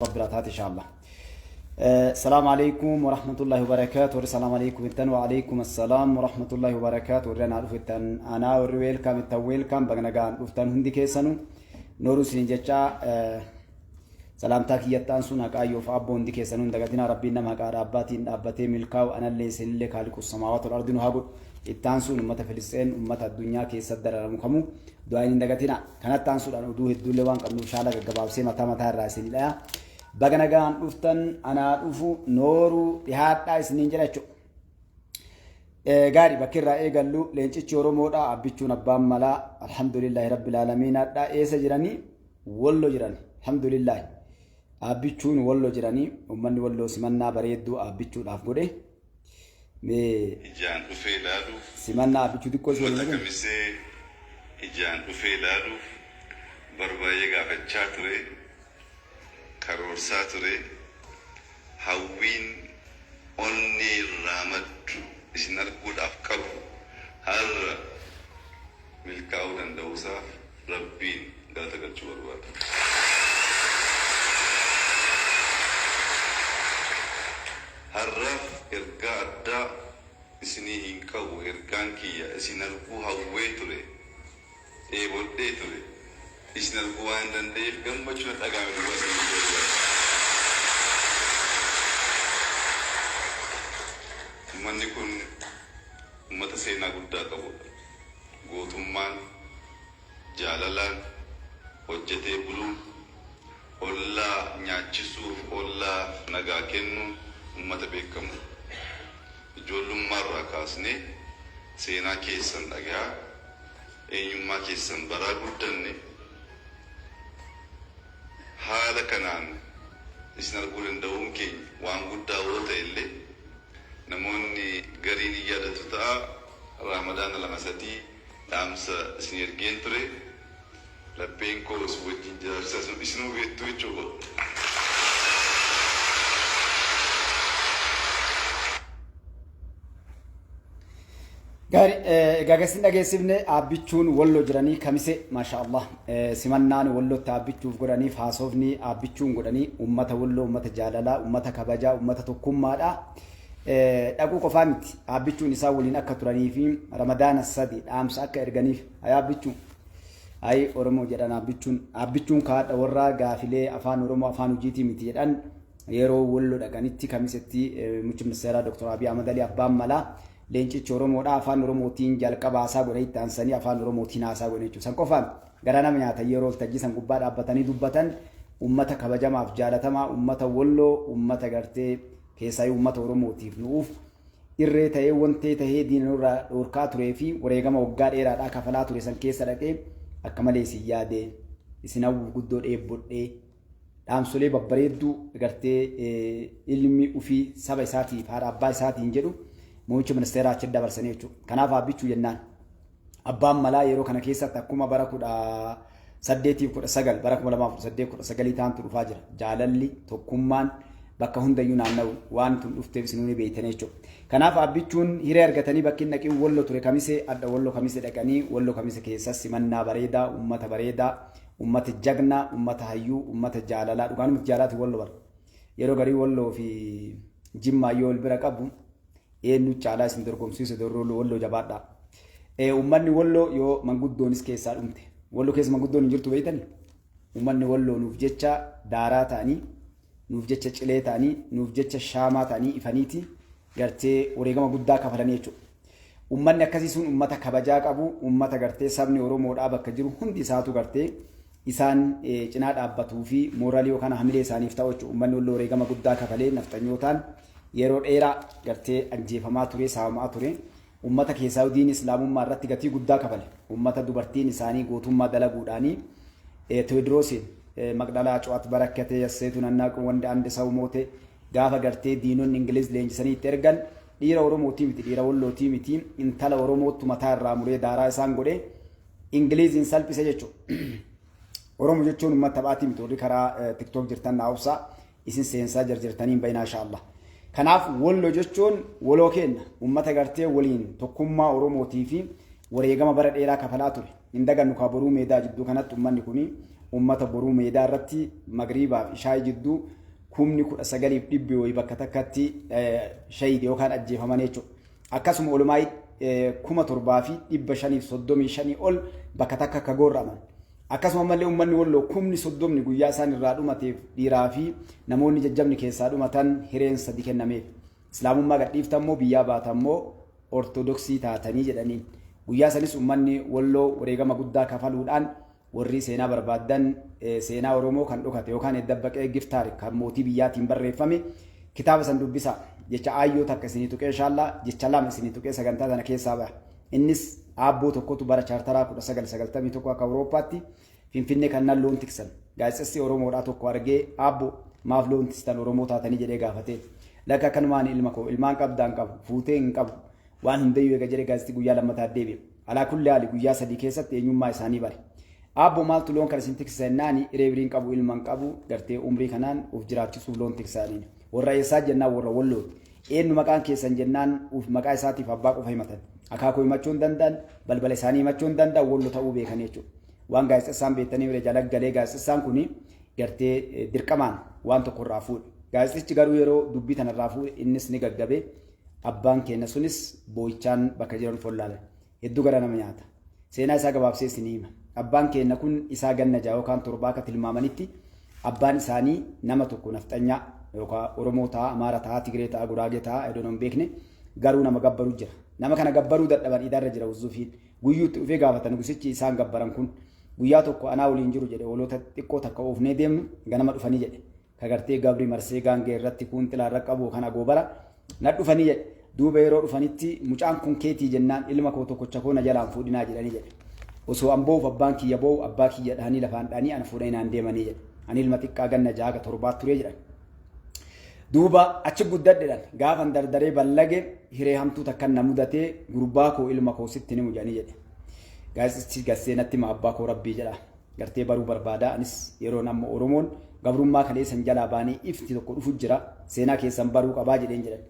Bira taate inshallah. Salaamu alaikum warahmatullahi wabarakatuh. Warri salaamu alaikum ittan wa alaikum assalaam warahmatullahi wabarakatuh. Warri anaa dhufettan anaa warri weelkaam ittan weelkaam baga nagaan dhuftan hundi keessanu nooruu isin jecha salaamtaa kiyyattaan sun haqaa yoof abboo hundi keessanuu hin dagatinaa. Rabbiin nama haqaa dhaabbaatiin dhaabbatee milkaa'u anallee isinillee kaaliqu samaawaatu wal ardi nu haa godhu. Ittaan sun ummata Filisxeen ummata addunyaa keessatti dararamu kamuu du'aa hin dagatinaa. Kanatti aansuudhaan oduu hedduullee waan qabnuuf shaala gaggabaabsee mataa mataa irraa isin dhaya. Baga nagaan dhuftan, anaa dhufu, nooruu dhihaadhaa isiniin jedha jechuudha. Gaarii bakki irraa eegallu leencichi Oromoodha. Abbichuun abbaan malaa alhamdulillahi rabbil aalamiinaadha. Eessa jiranii? Wollo jiran. Alhamdulillahi. Abbichuun Wollo jiranii. Uummanni Wolloo simannaa bareedduu abbichuudhaaf godhe. Mee ijaan dhufee ilaaluuf simannaa Abbichuu xiqqoo si waliin uummata dhageenye. Kamisee ijaan dhufee ilaaluuf barbaay'ee gaafachaa ture, karoorsaa ture, hawwiin onnee irraa maddu isin arguudhaaf qabu har'a milkaa'uu danda'uusaaf Rabbiin galata galchuu barbaada. Har'aaf ergaa addaa isinii hin qabu, ergaan kiyya isin arguu hawwee ture, dheebodhee ture, isin arguu waan hin danda'eef gammachuu natti dhaga'ame duwwaa isiniin jechuu barbaada. Ummanni kun ummata seenaa guddaa qabudha. Gootummaan, jaalalaan, hojjetee buluun, ollaa nyaachisuuf ollaaf nagaa kennuun ummata beekamudha. Ijoollummaarraa kaasnee seenaa keessan dhagayaa, eenyummaa keessan baraa guddanne. Haala kanaan isin arguu danda'uun keenya waan guddaa yoo ta'ellee, namoonni gariin hin yaadatu ta'a, Raamadaana lama sadii dhaamsa isinii ergeen ture. Lapheen koo isin wajjin jiraachuu isaa isinuu beektu jechuu koo. Gaarii, egaa gasin dhageessifne. Aabbichuun Walloo jiranii Kamise, maasha Allah, simannaan Wallootti aabbichuuf godhaniif haasofni aabbichuun godhanii ummata Walloo ummata jaalalaa, ummata kabajaa, ummata tokkummaadha. Dhaquu qofaa miti, aabbichuun isaa waliin akka turanii fi Ramadaana 3 dhaamsa akka erganiif. Hay aabbichuu, hay Oromoo jedhan aabbichuun. Aabbichuun kaadha warraa gaafilee afaan Oromoo afaan hojiitii miti jedhan. Yeroo Walloo dhaqanitti Kamisetti muummichi ministeeraa Dr. Abiy Ahmad Ali abbaan malaa leencichi Oromoodha afaan Oromootiin jalqaba haasaa godhanii itti aansanii afaan Oromootiin haasaa godhan jechuudha. San qofaan garaa nama nyaata. Yeroo waltajjii san gubbaa dhaabbatanii dubbatan ummata kabajamaaf jaalatamaa, ummata Walloo, ummata gartee keessaayyuu ummata Oromootiif nu'uuf irree ta'ee wantee ta'ee diina nurraa dhoorkaa turee fi wareegama waggaa dheeraadhaa kafalaa ture san keessa dhaqee akka malee isin yaadee isin hawwuuf guddoo dheebbodhee dhaamsolee babbareedduu gartee ilmi ufii saba isaatiif haadha abbaa isaatiin jedhu muummicha ministeeraa achi dabarsanii jechuudha. Kanaaf Aabbichuu jennaan abbaan malaa yeroo kana keessatti akkuma bara 1819, bara 2018 19 taantu dhufaa jira. Jaalalli tokkummaan bakka hundayyuu naanna'u waan tun dhufteef isinuu ni beektan jechuudha. Kanaaf Aabbichuun hiree argatanii bakki inni dhaqee Wallo ture Kamisee, adda Wallo Kamise dhaqanii Wallo Kamise keessas simannaa bareedaa, uummata bareedaa, ummata jagnaa, ummata hayyuu, ummata jaalalaa, dhugaanumatti jaalaati Wallo bara. Yeroo garii Walloo fi Jimmaa yoo wal bira qabu eenyu caalaa isin dorgomsiise dorroo Walloo jabaadhaa. Ummanni Walloo yoo manguddoonis keessaa dhumte. Walloo keessa manguddoon hin jirtu beektani? Ummanni Walloo nuuf jecha daaraa ta'anii, nuuf jecha cilee ta'anii, nuuf jecha shaamaa ta'anii ifaniiti gartee wareegama guddaa kafalanii jechuudha. Ummanni akkasii sun ummata kabajaa qabu, ummata gartee sabni Oromoodhaa bakka jiru hundi isaatu gartee isaan cinaa dhaabbatuu fi mooraalii yookaan hamilee isaaniif ta'u jechuudha. Ummanni Walloo wareegama guddaa kafalee nafxanyootaan yeroo dheeraa gartee ajjeefamaa ture, saamamaa ture. Ummata keessaa diin Islaamummaa irratti gatii guddaa kafale. Ummata dubartiin isaanii gootummaa dalaguudhaanii Tewoodiroosiin Maqdalaa Cu'at barakkate yasseetu nannaaqu wanda andi sawu moote gaafa gartee diinonni Ingiliz leenjisanii itti ergan dhiira Oromootii miti, dhiira Wallootii miti, intala Oromoottu mataa irraa muree daaraa isaan godhe Ingiliziin salphise jechuudha. Oromoo jechuun uummata taphaatii miti. Warri karaa TikTok jirtan naa obsaa, isin seensaa jarjartanii hin bayinaa insha Allah. Kanaaf Wallo jechuun waloo kenna uummata gartee waliin tokkummaa Oromootii fi wareegama bara dheeraa kafalaa ture. Hin dagannu kaa boruu meedaa jidduu kanatti uummanni kuni Uummata boruu meedaa irratti magriibaaf ishaayii jidduu 19,100 wayii bakka takkatti shahid yookaan ajjeefaman jechuudha. Akkasuma olumaa 7,535 ol bakka takka akka gorra'aman. Akkasuma mallee uummanni Walloo 30,000 guyyaa isaan irraa dhumateef dhiiraa fi namoonni jajjabni keessaa dhumatan hireen sadi kennameef. Islaamummaa gadhiiftammoo biyyaa baatammoo Ortodoksii taatanii jedhaniin. Guyyaa sanis uummanni Walloo wareegama guddaa kafaluudhaan, warri seenaa barbaaddan, seenaa Oromoo kan dhokate yookaan dabbaqee giftaar kan mootii biyyaatiin barreeffame kitaaba san dubbisaa. Jecha aayyoo takka isinii tuqee, inshaallaa jecha lama isinii tuqee sagantaa sana keessaa ba'a. Innis aabboo tokkotu bara chaartaraa 1991 akka Awurooppaatti Finfinnee kan nan loon tiksan. Gaazexessi Oromoodhaa tokko argee, "Aabboo, maaf loon tikstan Oromoo taatanii?" jedhee gaafate. "Lakka akkanumaan ilma koo, ilmaan qabdaan qabu, fuutee hin qabu. Waan hundayyuu eega," jedhe gaazexi guyyaa lammataa deebi'e. Alaa kulli haali guyyaa 3 keessatti eenyummaa isaanii bare. "Aabboo, maaltu loon kana isin tiksisa?" jennaani, "Hiree biriin qabu, ilma hin qabu, gartee umrii kanaan uf jiraachisuuf loon tiksaaniin." Warra eessaa jennaan warra Wallooti. Eenyu maqaan keessan jennaan uf maqaa isaatiif abbaa qofa himatan. Akaakuu himachuu hin danda'an, balbala isaanii himachuu hin danda'an, Wallo ta'uu beekan jechuudha. Waan gaazexessaan beektanii bira jala galee gaazexessaan kuni gartee dirqamaan waan tokko irraa fuudhe. Gaazexichi garuu yeroo dubbii tanarraa fuudhe innis ni gaggabe. Abbaan keenya sunis boo'ichaan bakka jiran follaalan. Hedduu gara nama nyaata. Seenaa isaa gabaabsee isinii hima. Abbaan keenya kun isaa ganna 6 yookaan 7 akka tilmaamanitti abbaan isaanii nama tokko nafxanyaa yookaan Oromoo ta'a, Amaara ta'a, Tigree ta'a, Guraagee ta'a, iddoo hin beekne garuu nama gabbaru jira. Nama kana gabbaruu dadhaban idaarra jira wuzuufiin. Guyyuutti dhufee gaafata nugusichi isaan gabbaran kun. Guyyaa tokko anaa waliin jiru jedhe, hoolota xiqqoo takka oofnee deemnu ganama dhufanii jedhe. Kagartee gabri marsee gaangee irratti kuun xilaa irra qabu kan agoobara na dhufanii jedhe. Duuba yeroo dhufanitti mucaan kun keetii jennaan, ilma koo tokkocha koo na jalaan fuudhinaa jedhanii jedhe. Osoo an boo'uuf abbaan kiyya boo'u, abbaa kiyya dhahanii lafaan dhahanii ana fuudhanii naan deemanii jedhe. Ani ilma xiqqaa ganna 6 ga 7 ture jedhan. Duuba achi guddadhedhan gaafan dardaree ballage hiree hamtuu takkan na mudatee, gurbaa koo, ilma koo sitti nimu jedhanii jedhe. Gaazexxichi gassee natti hima, abbaa koo, rabbii jedha. Gartee baruu barbaada anis yeroon amma Oromoon gabrummaa kaleessan jalaa baanii ifti tokko dhufu jira, seenaa keessan baruu qabaa jedheen jedhan.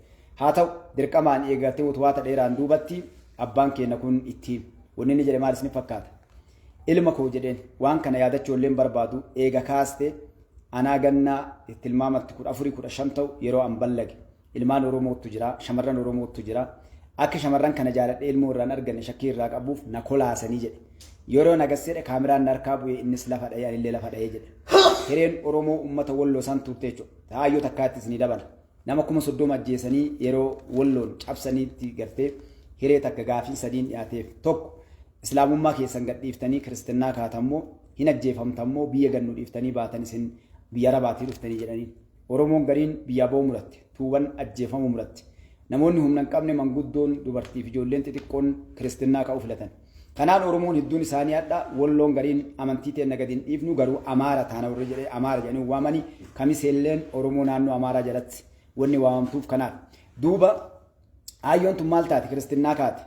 Haa ta'u dirqamaan eegartee waata dheeraan duubatti abbaan keenya kun itti wanni inni jedhe maal isin fakkaata? "Ilma koo," jedheen, "waan kana yaadachuu illee barbaadu eega kaaste, anaa gannaa tilmaamatti 14 15 ta'u yeroo an ballage ilmaan Oromootu jira, shamarran Oromootu jira. Akka shamarran kana jaaladhee ilmoo irraan arganne shakkii irraa qabuuf na kolaasanii," jedhe. "Yeroo nagasseedha kaameraan na harkaa bu'ee, innis lafa dha'ee, anillee lafa dha'ee," jedhe. Hireen Oromoo uummata Walloo san turte jechuudha. Taayyoo takkaattis ni dabala. Nama 30,000 ajjeesanii yeroo Walloon cabsaniitti gartee hiree takka gaafiin sadiin dhiyaateef: tokko, islaamummaa keessan gadhiiftanii kiristinnaa kaatammoo hin ajjeefamtammoo biyya gannu dhiiftanii baatan, isin biyya Arabaatii dhuftanii jedhanii. Oromoon gariin biyyaa ba'uu muratte. Tuuban ajjeefamuu muratte. Namoonni humna hin qabne, manguddoon, dubartii fi ijoolleen xixiqqoon kiristinnaa ka'uu filatan. Kanaan Oromoon hedduun isaanii hadha Walloon gariin amantii teenna gadi hin dhiifnu, garuu Amaara taana warri jedhee Amaara jedhanii waamanii, Kamiseelleen Oromoo naannoo Amaaraa jalatti wanni waamamtuuf kanaaf. Duuba aayyoon tun maal taate? Kiristinnaa kaate.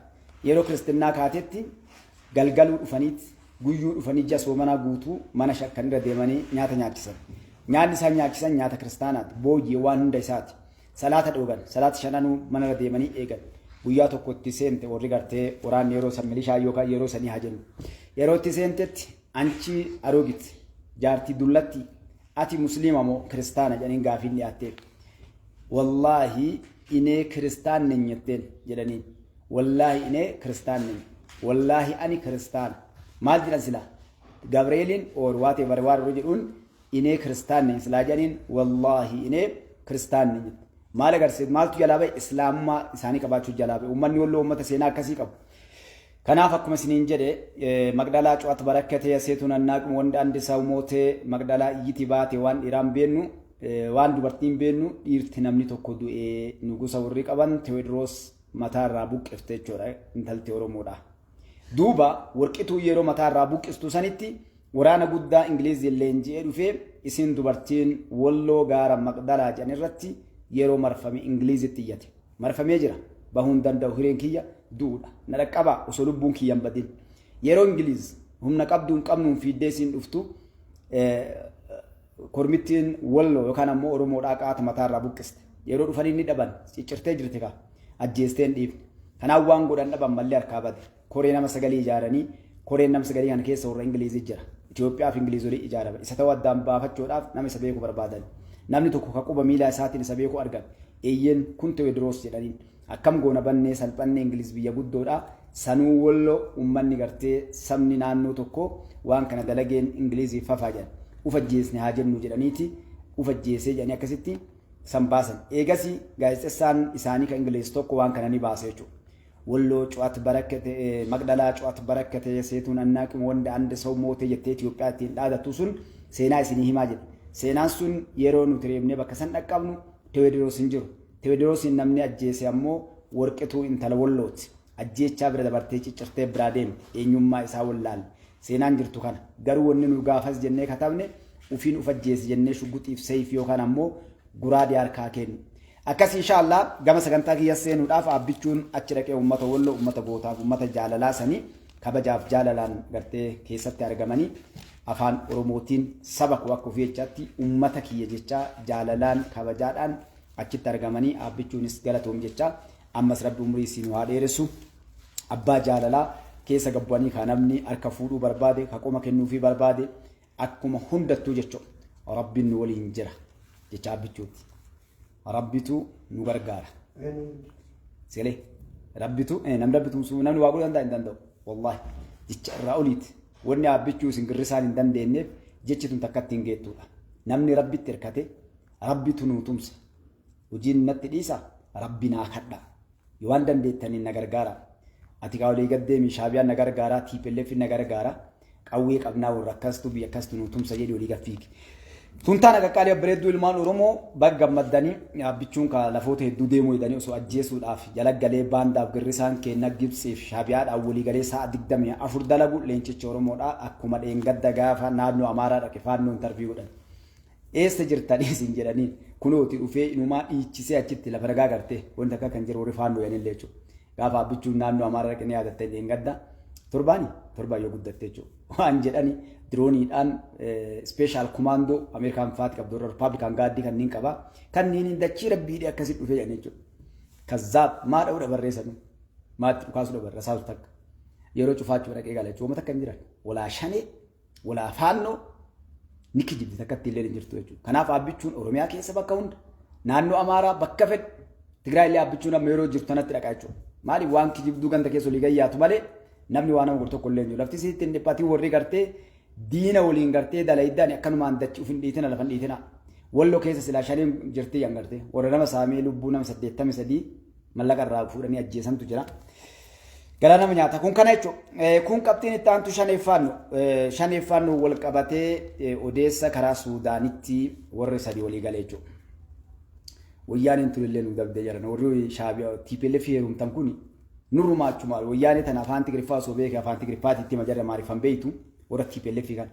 Yeroo kiristinnaa kaatetti galgaluu dhufaniit, guyyuu dhufanii, ji'a soomanaa guutuu mana shakkan irra deemanii nyaata nyaachisan. Nyaanni isaan nyaachisan nyaata kiristaanaati. Booyyee waan hunda isaati. Salaata dhoogan. Salaata shananuu manarra deemanii eegan. Guyyaa tokko itti seente warri gartee waraanni yeroo san milishaa yookaan yeroo sanii haa jennu. Yeroo itti seentetti, "Anchi aroogit, jaartii dullatti, ati musliima moo kiristaana?" jedhaniin gaafiin dhiyaatteef. "Wallaahi inee kiristaan ነኝ" jetteen jedhaniin. "Wallaahi inee kiristaan ነኝ. Wallaahi ani kiristaana." Maal jedhan silaa? Gabreeliin or waatee bare waan yeroo jedhuun inee kiristaan ነኝ silaa jedhaniin, "Wallaahi inee kiristaan ነኝ" jette. Maal agarsiisa? Maaltu jalaa bahe? Islaamummaa isaanii qabaachuu jalaa bahe. Uummanni Walloo uummata seenaa akkasii qabu. Kanaaf akkuma isiniin jedhe, Maqdalaa cu'at barakkatee aseetuun annaaqmu wanda andi saw mootee Maqdalaa iyyiti baate, waan dhiiraan beennu, waan dubartiin beennu, dhiirti namni tokko du'ee nugusa warri qaban Teewodiroos mataarraa buqqifte jechuudha intalti Oromoodha. Duuba Warqituu yeroo mataarraa buqqistu sanitti waraana guddaa Ingiliiziin leenji'ee dhufee isin dubartiin Walloo gaara Maqdalaa jedhan irratti yeroo marfame Ingiliizitti iyyate. Marfamee jira. Bahuu hin danda'u, hireen kiyya du'uudha. Na dhaqqabaa osoo lubbuun kiyya hin badin. Yeroo Ingiliiz humna qabduun qabnuun fiiddee isiin dhuftu, kormittiin Walloo yookaan ammoo Oromoodhaa qaata mataarraa buqqiste. Yeroo dhufanii ni dhaban, ciccirtee jirti kaa. Ajjeestee hin dhiifne. Kanaaf waan godhan dhaban mallee harkaa bade. Koree nama sagalii ijaaranii, koreen nama sagalii kana keessa warra Ingiliizii jira. Itoophiyaa fi Ingiliiz olii ijaarame. Isa ta'uu addaan baafachuudhaaf nama isa beeku barbaadan. Namni tokko ka quba miilaa isaatiin isa beeku argan. Eeyyeen, kun Tewoodiroos jedhaniin. Akkam goona, bannee salphannee, Ingiliiz biyya guddoodha. Sanuu Wollo uummanni gartee sabni naannoo tokko waan kana dalageen Ingiliiziif fafaa jedhan. Uf ajjeesne haa jennu jedhaniiti, uf ajjeesee jedhanii akkasitti san baasan. Eegasi gaazexessaan isaanii kan Ingiliiz tokko waan kana ni baase jechuudha. Walloo cu'at barakkate, Maqdalaa cu'at barakkate, seetuun annaaqim wanda anda saw mootee jettee Itoophiyaa ittiin dhaadattu sun seenaa isinii himaa jedhe. Seenaan sun yeroo nuti reebnee bakka san dhaqqabnu Tewoodiroos hin jiru. Tewoodiroosiin namni ajjeese ammoo Warqituu intala Wallooti. Ajjeechaa bira dabartee ciccirtee biraa deemte. Eenyummaa isaa wallaalle. Seenaan jirtu kana. Garuu wanni nu gaafas jennee katabne ufiin uf ajjeese jennee shugguxiif seeyfii yookaan ammoo guraadee harkaa kennu. Akkas inshaallah gama sagantaa kiyya seenuudhaaf Aabbichuun achi dhaqee uummata Walloo, uummata gootaaf uummata jaalalaa sanii kabajaaf jaalalaan gartee keessatti argamanii afaan Oromootiin saba koo akka ofii jechaatti, uummata kiyya jechaa, jaalalaan kabajaadhaan achitti argamanii Aabbichuunis galatoom jechaa, ammas Rabbi umrii isiin haa dheeressu. Abbaa jaalalaa keessa gabbu'anii ka namni harka fuudhuu barbaade, ka qoma kennuufii barbaade, akkuma hundattuu jechuudha. Rabbiin nu waliin jira jecha Aabbichuuti. Rabbitu nu gargaara. Sagalee Rabbitu namni Rabbi tumsuu namni waa godhuu danda'a hin danda'u. Wallaahi jecha irraa oliiti. Wanni Aabbichuu isin girrisaan hin dandeenyeef jechi tun takkatti hin geettuudha. Namni Rabbitti hirkate Rabbitu nu tumsa. Hojiin natti dhiisa, Rabbi naa kadha. Yoo waan dandeettaniin na gargaara. Ati kaa olii gad deemi, Shaabiyaan na gargaara, TPLF na gargaara. Qawwee qabnaa, warra akkastu biyya akkastu nu tumsa jedhi olii gad fiigi. Tuntaan qaqqaalii babbareedduu ilmaan Oromoo baga gammaddanii. Abbichuun ka lafoota hedduu deemuu jedhanii osoo ajjeesuudhaaf jala galee baandaaf girrisaan keenna Gibxiif Shaabiyaadhaan walii galee sa'a 24 dalagu leencichi Oromoodha. Akkuma dheengadda gaafa naannoo Amaaraa dhaqe Faannoo intarvii godhan. Eessa jirtanii isin jedhanii kunooti dhufee inumaa dhiichisee achitti lafa ragaa gartee wanta akka kan jiru warri Faannoo jedhanillee jechuudha. Gaafa Abbichuun naannoo Amaaraa dhaqe ni yaadatta dheengadda torbaani torbaan yoo guddatte jechuudha. Waan jedhani dirooniidhaan special commando Ameerikaan faati qabdu, warra Republican Guard kanneen qaba. Kanneen dachii rabbiidhee akkasitti dhufee jedhanii jechuudha. Kazzaab maa dha'uu dabarreessanu maatti dhukaasuu dabarra saatu takka yeroo cufaachuu dhaqee gala jechuudha. Uummata akka hin jiran walaa Shanee walaa Faannoo ni kijibdi, takkatti illee hin jirtu jechuudha. Kanaaf Abbichuun Oromiyaa keessa bakka hunda, naannoo Amaaraa bakka fedhe, Tigraay illee Abbichuun amma yeroo jirtu tanatti dhaqa jechuudha. Maaliif waan kijibduu ganda keessa olii gayyaatu malee namni waan nama godhu tokko illee hin jiru. Lafti sitti hin dhiphatiin, warri gartee diina waliin gartee dalaydaan akkanumaan dachi uf hin dhiitina, lafa hin dhiitina. Walloo keessa silaa Shaneen jirti yan gartee warra nama saamee lubbuu nama 83 mallaqa irraa fuudhanii ajjeesantu jira. Garaa nama nyaata. Kun kana jechuudha. Kun qabxiin itti aantu Shaneeffaannu wal qabatee odeessa karaa Suudaanitti warri sadi walii galee jechuudha. Wayyaaneen tunillee nu dabdee jiran, warri Shaabiyaa TPLF heerumtan kun nurrumaa achuma wayyaanee tana afaan Tigriffaa osoo beeke afaan Tigriffaatti itti hima, jarra maariffan beeytu warra TPLF kana.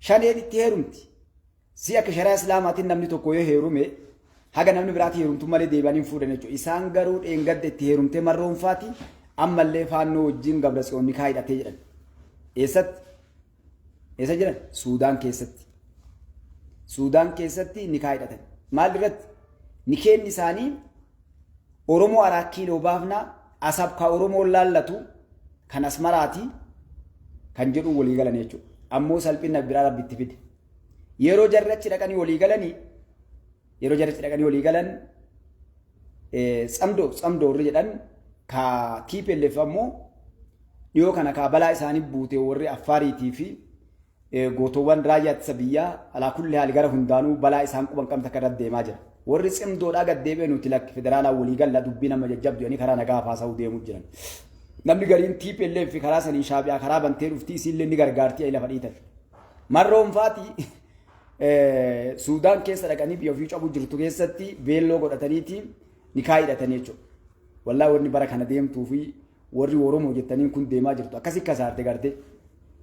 Shaneen itti heerumti. Si akka sharaa Islaamaatiin namni tokko yoo heerume haga namni biraatti heerumtu malee deebi'anii hin fuudhan jechuudha. Isaan garuu dheengadda itti heerumtee marroonfaati ammallee Faannoo wajjin Gabra Tsiyoon nikaa hidhatee jedhan. Eessatti? Eessa jiran? Suudaan keessatti. Suudaan keessatti nikaa hidhatan. Maal irratti? Nikeenni isaanii Oromoo Araa Kiiloo baafnaa, Asab ka Oromoon laallatu kan Asmaraati kan jedhu walii galan jechuudha. Ammoo salphina biraa Rabbi itti fide. Yeroo jarri achi dhaqanii walii galanii yeroo jarri achi dhaqanii walii galan tsamdoo tsamdoo warri jedhan ka TPLF ammoo dhiyoo kana ka balaa isaanii buute warri Affaariitii fi gootowwan raayyaa ittisa biyyaa alaa kulli haali gara hundaanuu balaa isaan quban qabne takka irratti deemaa jira. Warri tsimdoodhaa gad deebi'e nuti lakki federaalaa walii galla, dubbii nama jajjabdu jedhanii karaa nagaa haasa'uu deemuu jiran. Namni gariin TPLF karaa sanii Shaabiyaa karaa bantee dhufti, isiillee ni gargaartii lafa dhiitan. Marroonfaati Suudaan keessa dhaqanii biyya ofii cabu jirtu keessatti veelloo godhataniiti nikaa hidhatanii jechuudha. Wallaa wanni bara kana deemtuu fi warri Oromoo jettaniin kun deemaa jirtu akkasii kasaarte gartee.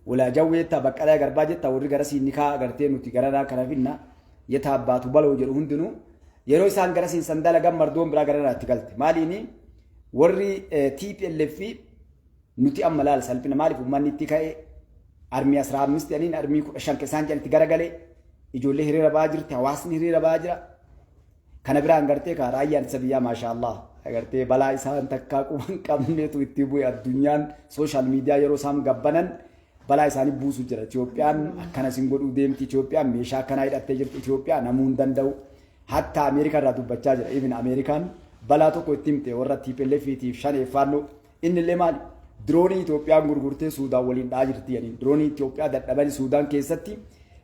Walaa Jawwee jettaa, Baqqalaa Garbaa jettaa, warri garasii nikaa gartee nuti garanaa kana finna yetaa abbaatu baloo jedhu hundinuu yeroo isaan garasiin san dalagan mardoon biraa garanaa itti galte. Maaliini warri TPLF nuti amma laal salphina, maaliif uummanni itti ka'e armii 15 jedhaniin armii 15 isaan jedhanitti garagalee ijoollee hiriira ba'aa jirti, hawaasni hiriira ba'aa jira. Kana biraan gartee kaa raayyaan ittisa biyyaa maashaallah gartee balaa isaan takkaa quban qabneetu itti bu'e. Addunyaan social media yeroo isaan gabbanan Balaa isaanii buusu jira. Itoophiyaan akkana isin godhuu deemti. Itoophiyaan meeshaa akkanaa hidhattee jirti. Itoophiyaa namuu hin danda'u. Hatta Ameerikaa irraa dubbachaa jira. Even Ameerikaan balaa tokko itti himte warra TPLF tiif shaneef faannoo. Inni illee maali? Diroonii Itoophiyaan gurgurtee Suudaan waliin dha'aa jirti jedhaniin. Diroonii Itoophiyaa dadhabanii Suudaan keessatti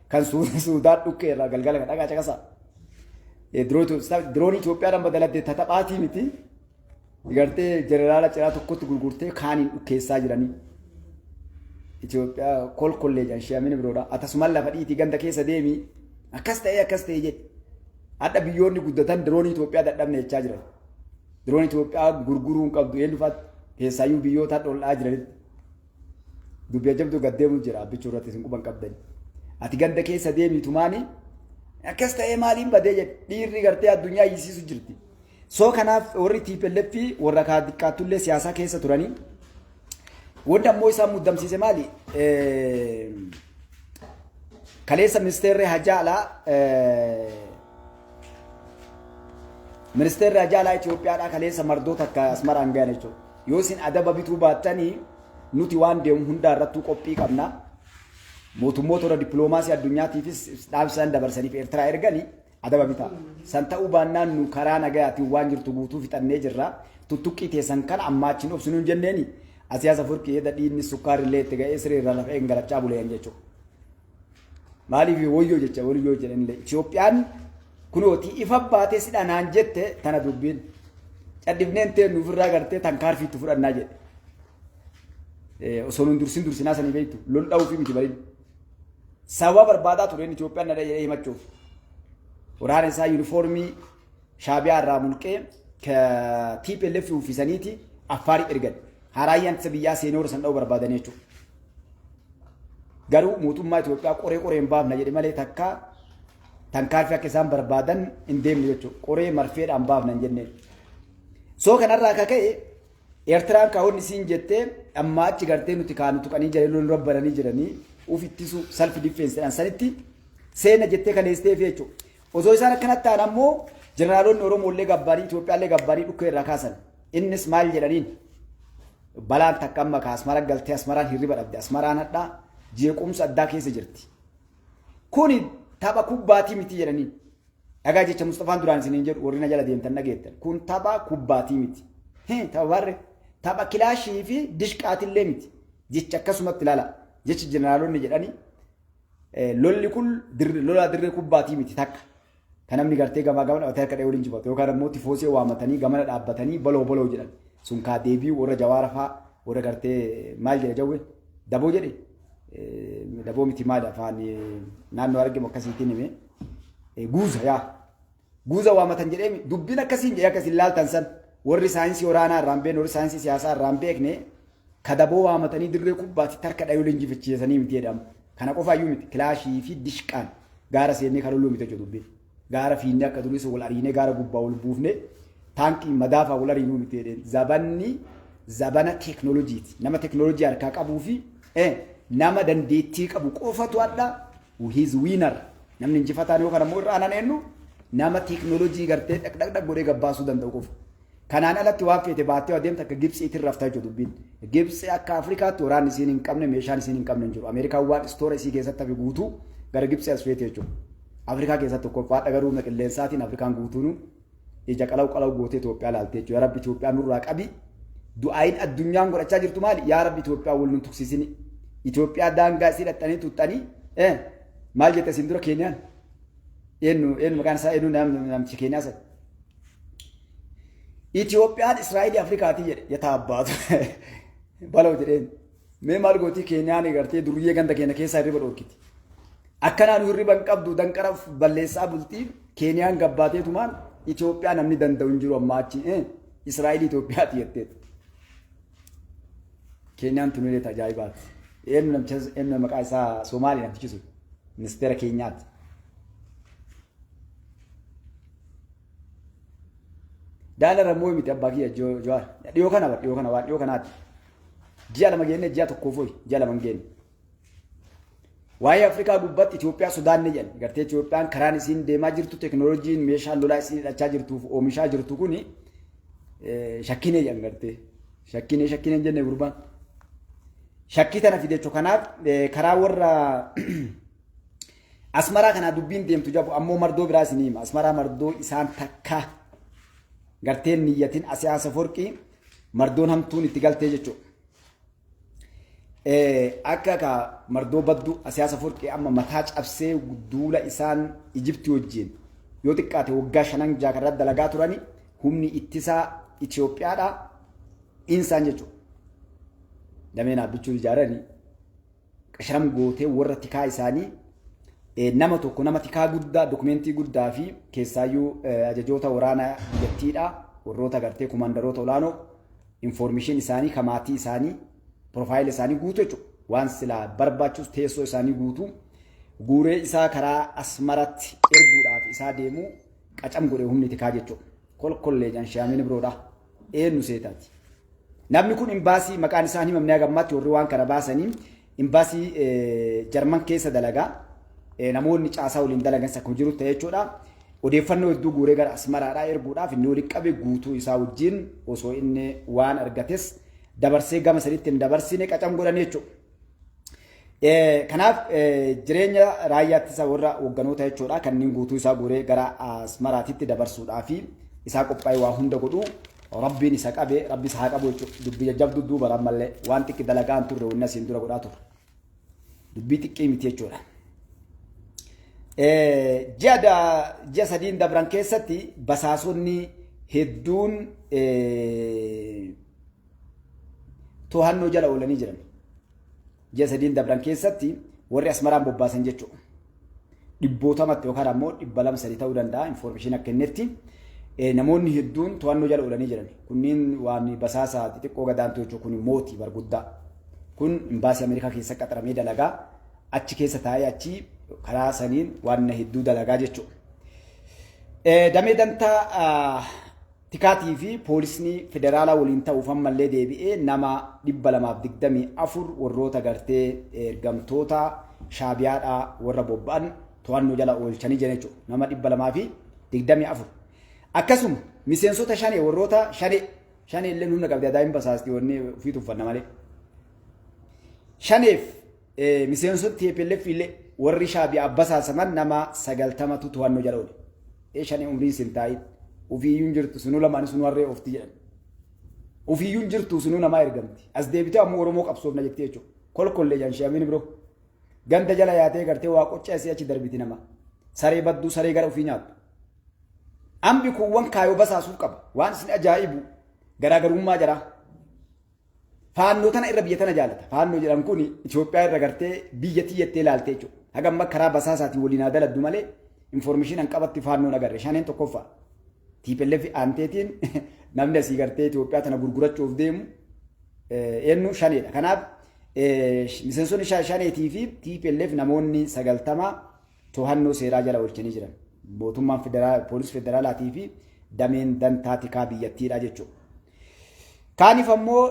kan Suudaan dhukkee irraa galgala kan dhagaa caqasaa. Diroonii Itoophiyaadhaan badalatte tataphaatii miti. Gartee jeneraala ciraa tokkotti gurgurtee kaaniin dhukkeessaa jiranii. Itoophiyaa kolkollee jedhan ishee amina biroodha. Akkasumas lafa dhiitii ganda keessa deemii akkas ta'ee akkas ta'ee jedhe. Hadha biyyoonni guddatan diroonii Itoophiyaa dadhabne jechaa jiran. Diroonii Itoophiyaa gurguruu hin qabdu eenyu faatti keessaayyuu biyyoota dhol'aa jiranitti. Dubbii ajabduu gad deemu jira abbichuu irratti isin quban qabdani. Ati ganda keessa deemii tumaani akkas ta'ee maaliin badee jedhe dhiirri gartee addunyaa iyyisiisu jirti. So kanaaf warri TPLF warra kaa xiqqaattullee siyaasaa keessa turanii wanti ammoo isaan muddamsiise maali? Kaleessa ministeerri hajaa alaa ministeerri hajaa alaa Itoophiyaadhaa kaleessa mardoo takka Asmaraan gahan jechuudha. Yoo isin adaba bituu baattanii nuti waan deemu hundaa irrattuu qophii qabna. Mootummoota warra dippiloomaasii addunyaatiifis dhaamsa dabarsaniif Eertiraa erganii adaba bitaa. San ta'uu baannaan nu karaa nagayaatiin waan jirtu guutuu fixannee jirra. Tuttuqqii teessan kana ammaa achiin obsinu hin jenneeni. Asiyaasa Afwerqii edda dhiinni sukkaarri itti ga'ee siree irra lafee galachaa buleen jechuudha. Maaliif woyyoo jecha woyyoo jedhanillee Itoophiyaan kunooti ifa baatee sidha naan jette tana dubbiin. Cadhifneen ta'e nuufirraa gartee tankaarfiitti fudhannaa jedhe. Osoo nun dursin dursinaa sanii beektu lol dha'uufi miti bariin. Sababa barbaadaa tureen Itoophiyaan na jedhee himachuuf. Waraana isaa yuunifoormii Shaabiyaa irraa mulqee TPLF uffisaniiti Affaarii ergan. Haraayyaan ittisa biyyaa seenee warra san dha'uu barbaadanii jechuudha. Garuu mootummaa Itoophiyaa qoree qoreen baafna jedhe malee takka tankaarfii akka isaan barbaadan hin deemne jechuudha. Qoree marfeedhaan baafna hin jenneen. So kanarraa akka ka'e Eertiraan kaa'onni isiin jettee ammaa achi gartee nuti kaanu tuqanii jiranii loluu rabbananii jiranii uf ittisu self defense jedhan sanitti seena jettee kaleessiteef jechuudha. Osoo isaan akkanatti ta'an ammoo jeneraalonni Oromoo illee gabbaanii Itoophiyaallee gabbaanii dhukkee irraa kaasan. Innis maal jedhaniin balaan takka amma ka Asmara galtee Asmaraan hirriba dhabde Asmaraan hadhaa jeequmsa addaa keessa jirti. Kuni tapha kubbaatii miti jedhaniin. Dhagaa jecha Mustafaan duraan isiniin jedhu warri na jala deemtan dhageettan. Kun tapha kubbaatii miti. Tapha barre tapha kilaashii fi dishqaatillee miti. Jecha akkasumatti ilaala. Jechi jeneraalonni jedhanii lolli kun lola dirree kubbaatii miti takka. Kan namni gartee gamaa gama dhaabbatee harka dhahee waliin jibatu yookaan ammoo tifoosee waamatanii gamana dhaabbatanii baloo baloo jedhan. Sun kaa deebii warra jawaara fa'aa warra gartee maal jedha jawwee daboo jedhe daboo miti maali afaan naannoo argamu akkasiitiin hime guuza yaa guuza waamatan jedhee dubbiin akkasiin jedhee akkasiin laaltan san warri saayinsii waraanaa irraa hin beekne warri saayinsii siyaasaa irraa hin beekne ka daboo waamatanii dirree kubbaatti tarka dhayuu leenjifachiisanii miti jedhama. Kana qofaayyuu miti kilaashii fi dishqaan gaara seennee kan loluu miti jechuudha dubbiin. Gaara fiinnee akka durii wal ariinee gaara gubbaa wal buufnee taankii madaafaa wal ariinuu miti jedheen. Zabanni zabana teeknooloojiiti. Nama teeknooloojii harkaa qabuu fi nama dandeettii qabu qofatu adda he's winner. Namni injifataan yookaan ammoo irra aanan eenyu nama teeknooloojii gartee dhaqdhaqdhaq godhee gabbaasuu danda'u qofa. Kanaan alatti waan feete baattee adeemta akka Gibxiitiin raftaa jechuudha dubbiin. Gibxi akka Afrikaatti waraanni isiin hin qabne meeshaan isiin hin qabne hin jiru. Ameerikaan waan istoora isii keessatti hafe guutuu gara Gibxi as feete jechuudha. Afrikaa keessatti tokkoffaadha garuu humna qilleensaatiin Afrikaan guutuun ija qalaw qalaw gootee Itoophiyaa laaltee jechuudha. Yaa Rabbi Itoophiyaa nurraa qabi. Du'aayin addunyaan godhachaa jirtu maali? Yaa Rabbi Itoophiyaa wal nun tuqsiisini. Itoophiyaa daangaa isii dhaxxanii tuxxanii maal jette isin dura Keeniyaan? Eenyu eenyu maqaan isaa eenyu namtichi Keeniyaa sana? Itoophiyaan Israa'elii Afrikaatii jedhe yataa abbaatu. Baloo jedheen. Mee maal gootii Keeniyaan gartee duriyyee ganda keenya keessaa hirriba dhorkiti. Akkanaan hirriba hin qabdu danqara balleessaa bultii Keeniyaan gabbaateetumaan Itoophiyaa namni danda'u hin jiru ammaa achi Israa'elii Itoophiyaati jetteetu. Keeniyaan tunilee ajaa'ibaati. Eenyu namicha eenyu maqaa isaa Somaalii namtichi sun ministeera Keenyaati. Daala rammoo miti abbaa kiyya Jawaar. Dhiyoo kana bar dhiyoo kana waan dhiyoo kanaati. Ji'a 2 geenne ji'a tokkoof hoyi ji'a 2 hin geenne. Waa'ee Afrikaa gubbaatti Itoophiyaa sodaanne jedhan. Gartee Itoophiyaan karaan isiin deemaa jirtu teekinooloojiin meeshaan lolaa isiin hidhachaa jirtuuf oomishaa jirtu kuni shakkinee jedhan gartee. Shakkinee shakkinee hin jenne gurbaan. Shakkii tana fide jechuudha. Kanaaf karaa warra Asmaraa kanaa dubbiin deemtu jabu ammoo mardoo biraa isinii hima. Asmaraa mardoo isaan takka garteen niyyatin Asiyaasa Forqii mardoon hamtuun itti galtee jechuudha. Akka ka mardoo baddu Asiyaasa Forqii amma mataa cabsee duula isaan Ijiptii wajjin yoo xiqqaate waggaa shanan jaha irratti dalagaa turani humni ittisaa Itoophiyaadha insaan jechuudha. Dameen dhaabbichuun ijaaranii qasharam gootee warra tikaa isaanii nama tokko nama tikaa guddaa dokumentii guddaa fi keessaayyuu ajajoota waraanaa biyyattiidha warroota gartee kumandaroota olaanoo information isaanii ka maatii isaanii profile isaanii guutuu jechuudha. Waan silaa barbaachisu teessoo isaanii guutuu guuree isaa karaa Asmaratti erguudhaaf isaa deemu qacam godhe humni tikaa jechuudha. Kolkollee janshaamiin biroodha. Eenyu seetaati? Namni kun imbaasii maqaan isaa hin himamne haga ammaatti warri waan kana baasanii imbaasii Jarman keessa dalagaa namoonni caasaa waliin dalagan akkuma jiru ta'e jechuudha. Odeeffannoo hedduu guuree gara Asmaraadhaa erguudhaaf inni walitti qabe guutuu isaa wajjin osoo inni waan argates dabarsee gama sadiitti hin dabarsine qacam godhan jechuudha. Kanaaf jireenya raayyaa ittisa warra hogganoota jechuudha kanneen guutuu isaa guuree gara Asmaraatitti dabarsuudhaa fi isaa qophaa'e waa hunda godhu Rabbiin isa qabe, Rabbi isa haa qabu jechuudha. Dubbii jajjabduu duuba ammallee waan xiqqi dalagaa hin turre wanni asiin dura godhaa turre. Dubbii xiqqii miti jechuudha. Ji'a sadiin dabran keessatti basaasonni hedduun to'annoo jala oolanii jiran. Ji'a sadiin dabran keessatti warri Asmaraan bobbaasan jechuudha. Dhibbootamatti yookaan ammoo 200 3 ta'uu danda'a information akka kennetti namoonni hedduun to'annoo jala oolanii jiran. Kunniin waan basaasa xixiqqoo gadaantu jechuudha. Kun mootii barguddaa. Kun imbaasii Ameerikaa keessa qaxaramee dalagaa achi keessa taa'ee achi karaa saniin waan hedduu dalagaa jechuudha. Damee dantaa tikaatii fi poolisni federaalaa waliin ta'uuf ammallee deebi'ee nama 224 warroota gartee ergamtoota Shaabiyaadhaa warra bobba'an to'annoo jala oolchanii jiran jechuudha. Nama 224. Akkasuma miseensota shanee warroota shanee shanee illee humna qabdi adaa hin basaasti wanni ofii tuffanna malee. Shaneef miseensota TPLF illee warri Shaabiyaa basaasaman nama 90tu to'annoo jala oole. Shanee umriin sin taa'in ofiiyyuu hin jirtu sunuu lamaan sunuu harree oofti jedhan. Ofiiyyuu hin jirtu sunuu namaa ergamti. As deebitee ammoo Oromoo qabsoofna jettee jechuudha. Kolkollee jedhan sheemiin biroo. Ganda jala yaatee gartee waa qoccee asii achi darbiti nama. Saree badduu saree gara ofii nyaattu. Ambi kuuwwan kaayoo basaasuuf qaba. Waan isin ajaa'ibu garaagarummaa jaraa. Faannoo tana irra biyya tana jaalata. Faannoo jedhan kun Itoophiyaa irra gartee biyya tiyyattee ilaaltee jechuudha. Haga amma karaa basaasaatiin waliin haa daladdu malee information an qabatti faannoon agarre. Shaneen tokkoffaa. TPLF aanteetiin namni asii gartee Itoophiyaa tana gurgurachuuf deemu eenyu shaneedha. Kanaaf miseensonni shaneetii fi TPLF namoonni 90 to'annoo seeraa jala oolchanii jiran. Mootummaan poolisii federaalaatii fi dameen dantaa tikaa biyyattiidha jechuudha. Kaaniif ammoo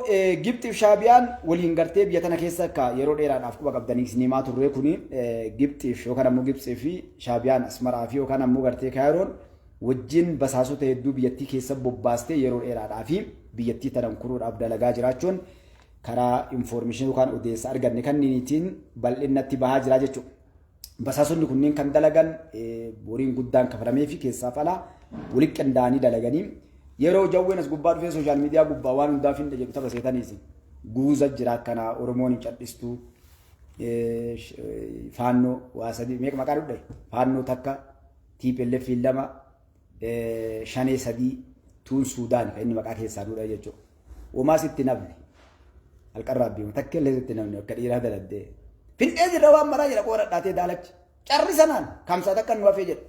Gibxiif Shaabiyaan waliin gartee biyya tana keessa akka yeroo dheeraadhaaf quba qabdanii isin himaa turre kuni Gibxiif yookaan ammoo Gibxii fi Shaabiyaan Asmaraa fi yookaan ammoo gartee Kaayiroon wajjin basaasota hedduu biyyattii keessa bobbaastee yeroo dheeraadhaa fi biyyattii tana kuruudhaaf dalagaa jiraachuun karaa information yookaan odeessa arganne kanniiniitiin bal'innatti bahaa jira jechuudha. Basaasonni kunneen kan dalagan horiin guddaan kafalamee fi keessaaf alaa walitti qindaa'anii dalaganii yeroo jawween as gubbaa dhufee social media gubbaa waan hundaaf hin jedhu tapha seetaniisi. Guuza jira akkanaa Oromoon hin cadhistuu faannoo waa sadii meeqa maqaa dhudhe faannoo takka TPLF lama shanee sadii tuun Suudaan kan inni maqaa keessaa nudha jechuudha. Womaas itti nafne. Halkan raabbii takka illee sitti namni akka dhiiraa daladdee. Findhee jirra waan maraa jedha qoora dhaatee daalachi. Carri sanaan kamsaa takka nu hafee jedha.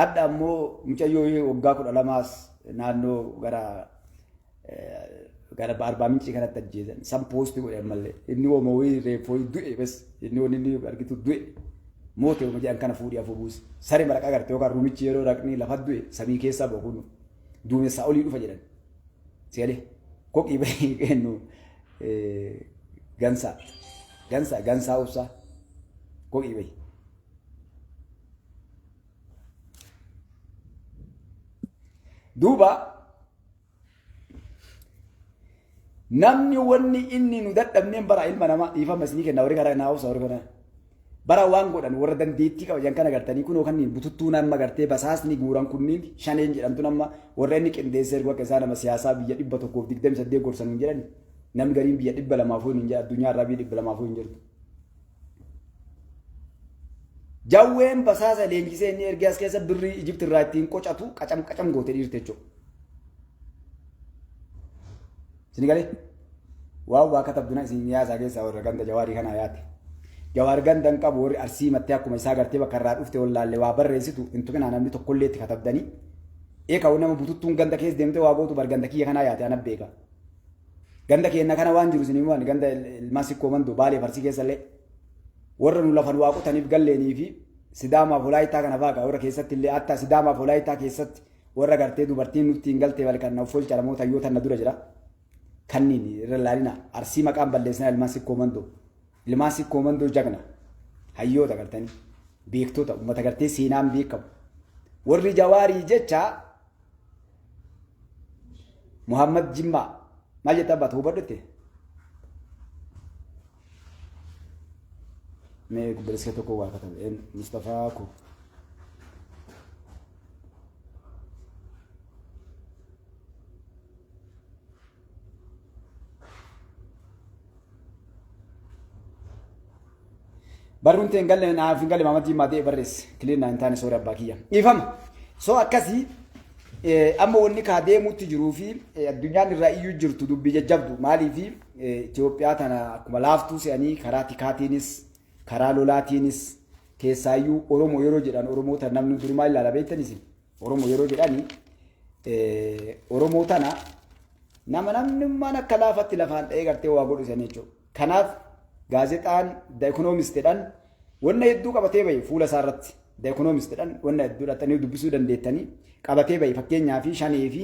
Adda ammoo mucayyoo waggaa 12s naannoo gara Arbaa Mincii kanatti ajjeesan. San post godhe ammallee. Inni hooma wayii reeffoo du'e bes. Inni wanni inni argitu du'e. Moote hooma jedhan kana fuudhii afur buuse. Saree maraqa garte yookaan ruumichi yeroo raqni lafa du'e samii keessaa boqunu. Duumessaa olii dhufa jedhan. Sigalee koqii bahii kennu gansaa gansaa gansaa obsaa koqii bahii. Duuba Namni wanni inni nu dadhabneen bara ilma namaa dhiifama isinii kenna warri karaa naa obsa warri kana. Bara waan godhan warra dandeettii qaban kana gartanii kunoo kanneen bututtuu nama gartee basaasni guuran kunniin shaneen jedhamtu nama warra inni qindeessee ergu akka isaa nama siyaasaa biyya 128 gorsan hin jedhani. Namni gariin biyya 200 hin jedhu addunyaa irraa biyya 200 hin jirtu. Jawween basaasa leenjisee inni ergee as keessa birrii Ijipti irraa ittiin qocatu qacam qacam goote dhiirte jechuudha. Isin galee waan waa katabduna isin yaasaa keessaa warra ganda jawaarii kanaa yaate. Jawaar ganda hin qabu warri arsii mattee akkuma isaa gartee bakka irraa dhufte wallaalle waa barreessitu hin tuqinaa namni tokkollee itti katabdanii. Eeka nama bututtuun ganda keessa deemtee waa gootu bar ganda kiyya kanaa yaate ana beeka. Ganda keenya kana waan jiru isin himuun ganda ilmaan sikkoo mandoo baalee farsii keessa illee warra nu lafan waa qotaniif galleenii fi sidaamaaf walaayitaa kana fa'aa warra keessatti illee hatta sidaamaaf walaayitaa keessatti warra gartee dubartiin nutti hin galtee bal kan of olcha namoota yoo tanna dura jira. Kanniin irra laalina arsii maqaan balleessina ilmaan sikkoo mandoo ilmaan sikkoo mandoo jagna hayyoota gartanii beektota uummata gartee seenaan beekamu warri jawaarii jecha Muhammad Jimmaa maal jetta abbaa hubadhutte? Mee gubbalessa tokko waa katabe Mustafaa ko. Barruun ta'e hin galle naaf hin galle Muhammad Jimmaa ta'e barreesse. Kiliin naa hin taane soora abbaa kiyya. Dhiifama. So akkasii amma wanni kaa deemuutti jiruu fi addunyaan irraa iyyuu jirtu dubbii jajjabdu maaliifi Itoophiyaa tana akkuma laaftuu se'anii karaa tikaatiinis karaa lolaatiinis keessaayyuu Oromoo yeroo jedhan Oromoo tana namni durumaa ilaala beektanis Oromoo yeroo jedhani Oromoo tana nama namnummaan akka laafatti lafaan dha'ee gartee waa godhu isanii jechuudha. Kanaaf gaazexaan The Economist jedhan wanna hedduu qabatee bahe fuula isaa irratti The Economist jedhan wanna hedduu dhaxxanii dubbisuu dandeettanii qabatee bahe fakkeenyaa fi shanee fi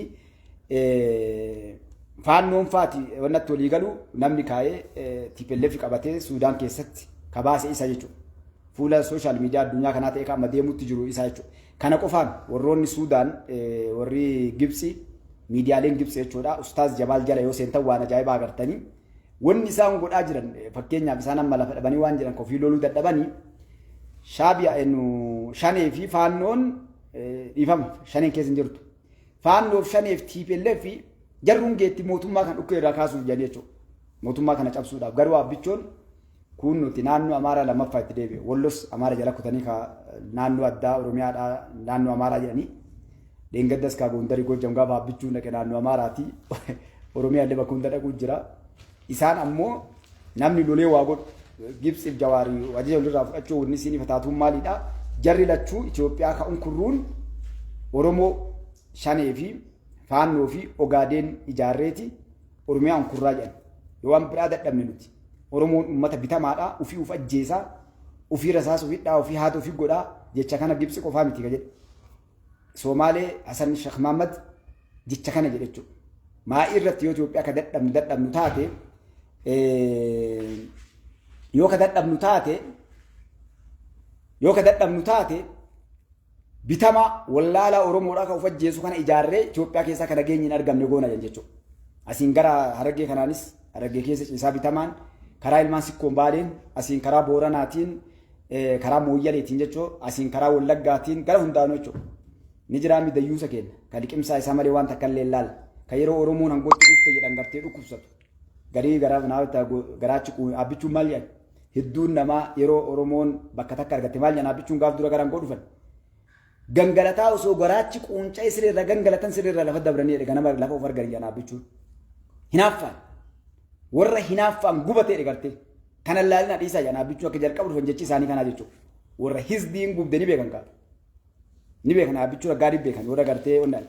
faannoon faati wannatti walii galu namni kaa'ee TPLF qabatee Suudaan keessatti kabaase isa jechuudha. Fuula sooshaal miidiyaa addunyaa kanaa ta'e kan amma deemutti jiru isa jechuudha. Kana qofaan warroonni Suudaan warri Gibxi miidiyaaleen Gibxi jechuudha. Ustaaz Jamaal jala yoo seentan waan ajaa'ibaa agartanii wanni isaan godhaa jiran fakkeenyaaf isaan amma lafa dhabanii waan jiran kofii loluu dadhabanii shaabiya shanee fi faannoon dhiifama shaneen keessa hin jirtu. Faannoof shaneef TPLF jarruun geetti mootummaa kan dhukkee irraa kaasuuf jedhanii jechuudha. Mootummaa kana cabsuudhaaf garuu abbichoon kun nuti naannoo Amaaraa lammaffaa itti deebi'e. Wallos Amaara jala kutanii ka naannoo addaa Oromiyaadhaa naannoo Amaaraa jedhanii dheengaddas kaa Goondarii Goojjam gaafa abbichuun dhaqe naannoo Amaaraati. Oromiyaa illee bakka hunda dhaquu jira. Isaan ammoo namni lolee waa godhu Gibxiif Jawaarii ajaja walirraa fudhachuu wanni isiin ifa taatuun maalidha? Jarri lachuu Itoophiyaa ka'uun kurruun Oromoo shanee fi faannoo fi Ogaadeen ijaarreeti Oromiyaa unkurraa jedhan. Yoo waan biraa dadhabne nuti. Oromoon uummata bitamaadha, ofii uf ajjeesaa, ofii rasaas ofii dhaa, ofii haata ofii godhaa jecha kana Gibxi qofaa miti ka jedhe. Soomaalee Hasan Sheekh Mahammad jecha kana jedhe jechuudha. Maa'ii irratti yoo Itoophiyaa ka dadhabnu dadhabnu taate yoo ka dadhabnu taate yoo ka dadhabnu taate bitama wallaalaa Oromoodhaa kan of ajjeesu kana ijaarree Itoophiyaa keessaa kan nageenyi hin argamne goona jechuudha. Asiin gara Harargee kanaanis Harargee keessa ciisaa bitamaan karaa ilmaan sikkoon baaleen asiin karaa Booranaatiin karaa Mooyyaleetiin jechuudha asiin karaa Wallaggaatiin gara hundaanuu jechuudha. Ni jiraa mi dayyuusa keenya kan liqimsaa isaa malee waan takka illee laal kan yeroo Oromoon hangootti dhufte jedhan gartee dhukkubsatu. Garii garaachi abbichuun maal jedhan hedduun namaa yeroo Oromoon bakka takka argatte maal jedhan abbichuun gaaf dura gara hangoo dhufan. Gangalataa osoo garaachi quunca'ee sirriirra gangalatan sirriirra lafa dabranii jedhe ganama lafa of argan jedhan abbichuun. Hinaaffaan warra hinaaffaan gubatee jedhe gartee kana laalina dhiisaa jedhan abbichuun akka jalqabu dhufan jechi isaanii kanaa jechuudha. Warra hizbiin gubde ni beekan kaa. Ni beekan abbichuun gaarii beekan warra gartee onnaan.